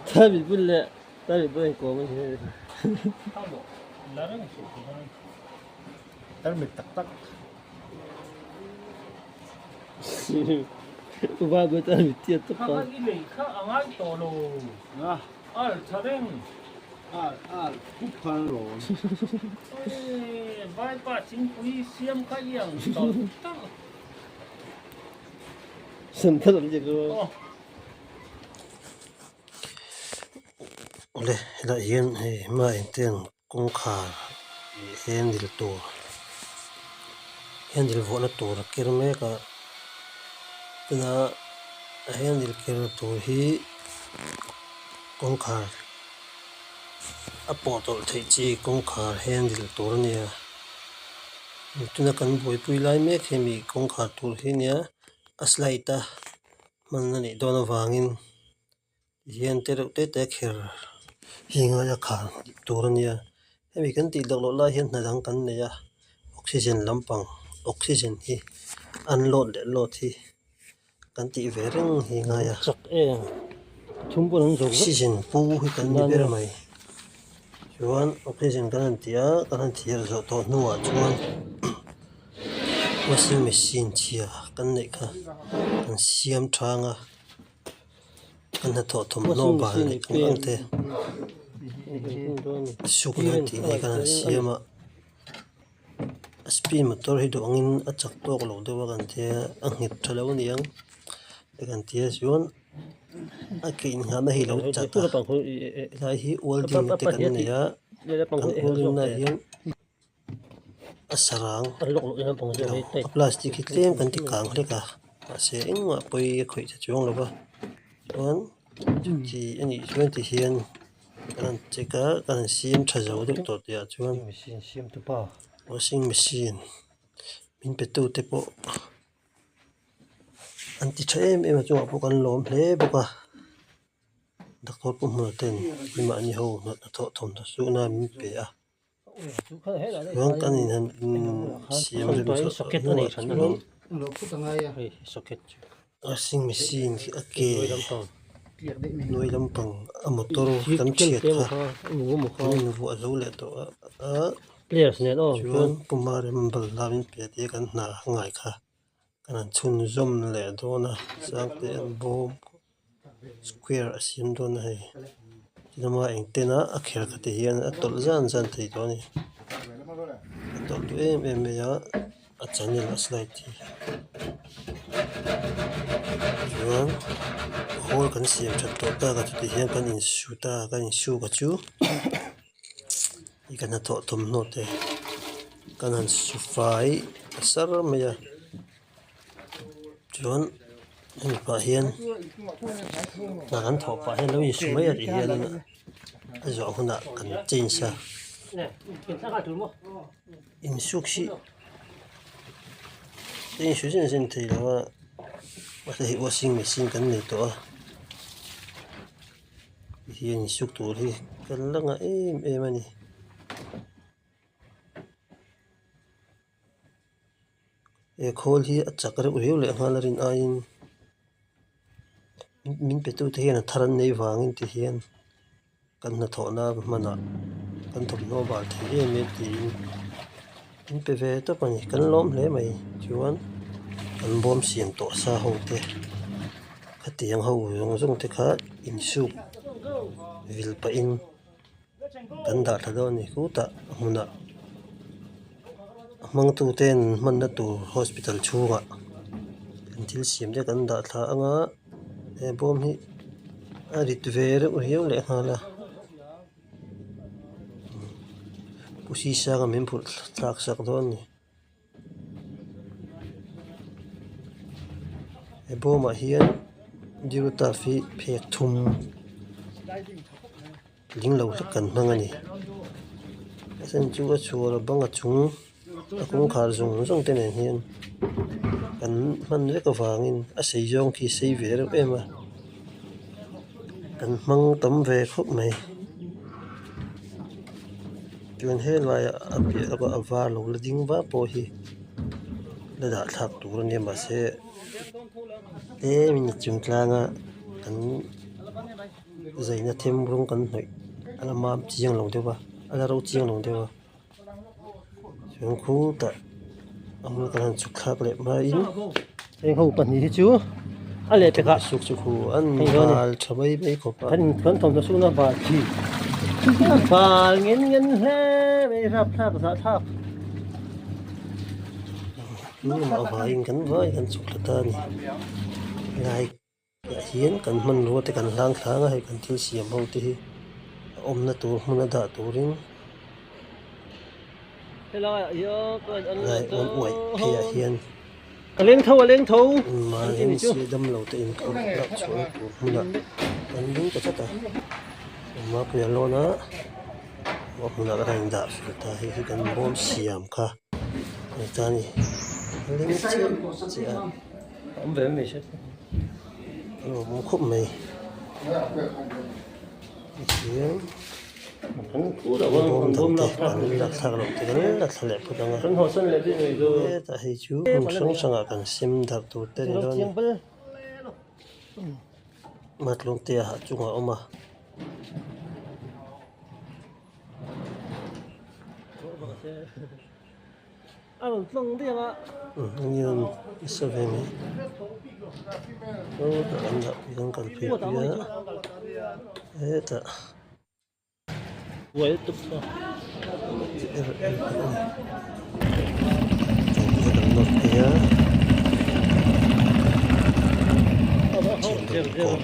Tarmit bun leh tarmit bun a inkawm a ni. Tarmit tak tak. Uva bun tarmit tiat tawp a. Al tha reng. Al al khup khan a rawn. Oi vaipa thingpui siam kha i ang tawlh tawlh. San thar an ziak lo. Awle helaiah hian hei hma engtiang kawngkhar ih handle tur handle vuahna tur a ker mek a tuna a handle ker tur hi kawngkhar a pawh tawlh theih chi kawngkhar handle tur a ni a tuna kan buaipui lai mek hi mi kawngkhar tur hi a nia a slide a hman a nih dawn avangin. Hian te reuh te te kher hi ngaia khar tur a nia hemi kan tih loh loh lai hian hna dang kan nei a oxygen lampang oxygen hi unload leh load hi kan tih ve reng hi ngai a oxygen pu hi kan ni ber mai chuan oxygen kan han tih a kan han thir zawh tawh hnuah chuan washing machine chhia kan neih kha kan siam thang a. An hnathawh thawmhnaw bal leh ang ang te suk nan tih hi kan han siam a a speed motor hi duh angin a chak tawk lo deuh a kan tia a nghet tha lo a ni ang te kan tia chuan a ke inngahna hi a lo chat a helai hi welding te kan nei a kan welding na ah hian a sarang a plastic hi tlem kan ti kang hlek a mahse engmah pawi a khawih ta chuang lo va chuan chuti a nih chuan tihian kan han check a kan han siam tha zo deuh tawh tih ah chuan washing machine min pe tu te pawh an ti tha em em a chungah pawh kan lawm hle bawk a. Doctor pu hmuna ten keimahni ho hnathawh thawmhnaw suhna min pe a. Chuan kan in han siam rem zawh tawh hnuah chuan washing machine khi a ke hnuai lampang a motor kan chhiat kha kan invuah zo leh tawh a chuan puma rem balhla min pe tia kan hna a ngai kha. Kan han chhunzawm leh dawn a sangte an bawm square a siam dawn a hei tlema engten a a kher kha ti hian a tawlh zan zan thei tawh a ni a tawlh duh em em mai a a channel a slide hi chuan hall kan siam that tawh tak a chuti hian kan insu ta kan insu ka chu Ka hnathawh thawmhnaw te kan han su fai ta sar mai a chuan hemi pah hian hna kan thawh pah hian lo insu mai a tih hianin a zawh hunah kan change a insuk hi a insu zen zen thei lo a mahse hei washing machine kan nei tawh a. Hian insuk tur hi kan la ngah em em a ni. He khawl hi a chak reuh riau leh nghal a rin aiin min pe tute hian a thar an nei vangin ti hian kan hnathawhna hmanah kan thawmhnaw bal thei em em tiin min pe ve tawp a ni kan lawm hle mai chuan kan bawm siam tawh sa ho te. Khatiang ho zawng zawng te kha insuk vil pahin kan dah thla dawn a ni khutah a hmunah a hmangtu ten hmanna tur hospital chhungah an thil siam te kan dah thla ang a he bawm hi a rit ve reuh riau leh nghal a pu sisanga min phurh thlak sak dawn a ni. He bawmah hian dirutaf hi phek thum tling lo hlek kan hmang a ni a then chu a chhuar a bang a chung a kawngkhar zawng zawng te nen hian kan hman vek avangin a sei zawng khi a sei ve reuh em a kan hmang tam ve khawp mai. Chuan helaiah a piah lawkah a var lo la ding vah pawh hi la dah thlak tur a nia mahse tlemin a chung tlang a. Kan zaina them rawng kan hnawih a la mam chiang lo deuh a a la ro chiang lo deuh a chuan khutah a hmun kan han chhuk thlak leh hmain heng ho pahnih hi chu a leh pekah suk chu khu an bal tha mai mai khawp a kan kan thawmhnaw sukna bal khi a bal ngen ngen hle mai rapthlak zahthlak. Tumah vaiin kan vai kan chhuk thla ta a ni helai ah hian kan hmanrua te kan hlang thlang a hei kan thil siam ho te hi a awmna tur hmun a dah turin helai an uaih phei ah hian a leng tho a leng tho emergency damlo te inkhawm lak chhuahna tur hmunah an ding ta tlat a mapuia lawn a. A hmunah ka rawn dah fel ta hei hi kan bawm siam kha a ni ta a ni a leng chiah chiah a awm ve mai se a lawmawm khawp mai tihian bawm dang te kan la thlak loh te kan la thla leh phawt ang a hetah hei chu hmun hrang hrangah kan sem darh tur te a ni dawn a ni matlung te ah chungah a awm a. Nasa ve mai hetah an dah pui kan kal phei pui a hetah kan nawr phei a thian dawr kawr.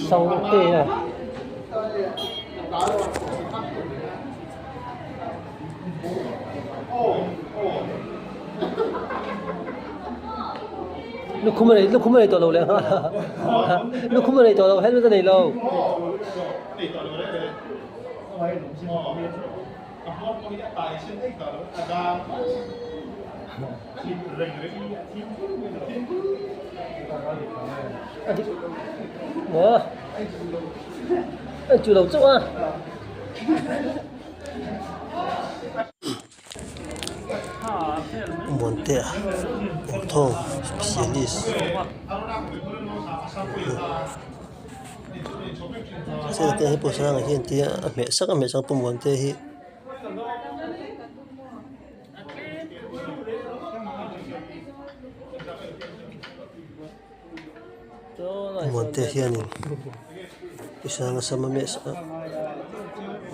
Sangte a lukhum a nei lukhum a nei tawh lo leh nghal lukhum a nei tawh lo helmet a nei lo. Ua chu lo chauh a. Muantea Ortho Specialist te hi pawisa ang hi an tia a hmeh sak a hmeh sak a pu Muantea hi. Muante hianin Pu Sanga sama meh sak a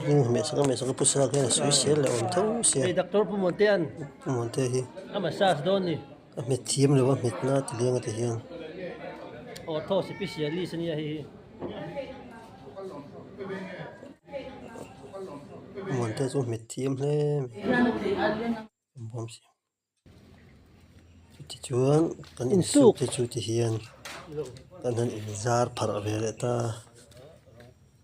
ring hmeh sak a meh sak a Pu Sanga hian a sawi sel leh awm tho sia Hei doctor Pu Muantea'n Pu Muantea hi a massage dawn ni. A hmet thiam lo a hmet na ti leng a ti hian. Ortho specialist ania hei hi. Pu Muantea chu hmet thiam hle mai. Tichuan kan insuk te chu ti hian kan han inzar pharh ve leh ta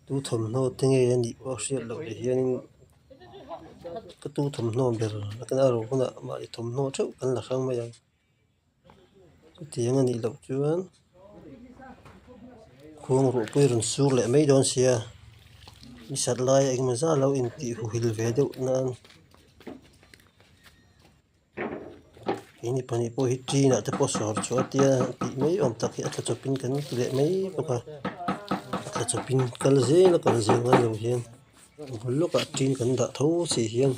tu thawmhnaw te nge a nih pawh hriat loh ti hianin ka tu thawmhnaw ber a ro hunah mahni thawmhnaw theuh kan la hrang mai ang chutiang a nih loh chuan khuang ruahpui rawn sur leh mai dawn sia ni sat laia engemaw zat lo intih huhil ve deuh nan. Keini pahnih pawh hi ṭin ah te pawh sawr chhuah a tia tih mai awm tak hi a tla chawpin kan ti leh mai bawk a a tla chawpin kal zel a kal zel ngai lo hian a bul lawkah ṭin kan dah tho si hian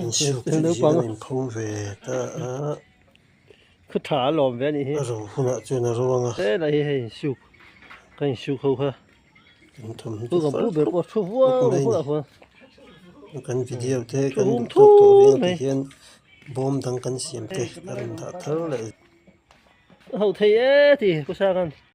insuk chu hian a inpho ve ta a Khu tha a lawm ve a nih hi a ro hunah chuan a ro ang a helai hi hei insuk kan insuk ho kha. Kan thawmhnaw chu far khawp mai a ni kan video te kan duh tawk tawh viau te hian bawm dang kan siam te a rawn dah thar leh. Ho thei e ti ku Sanga'n.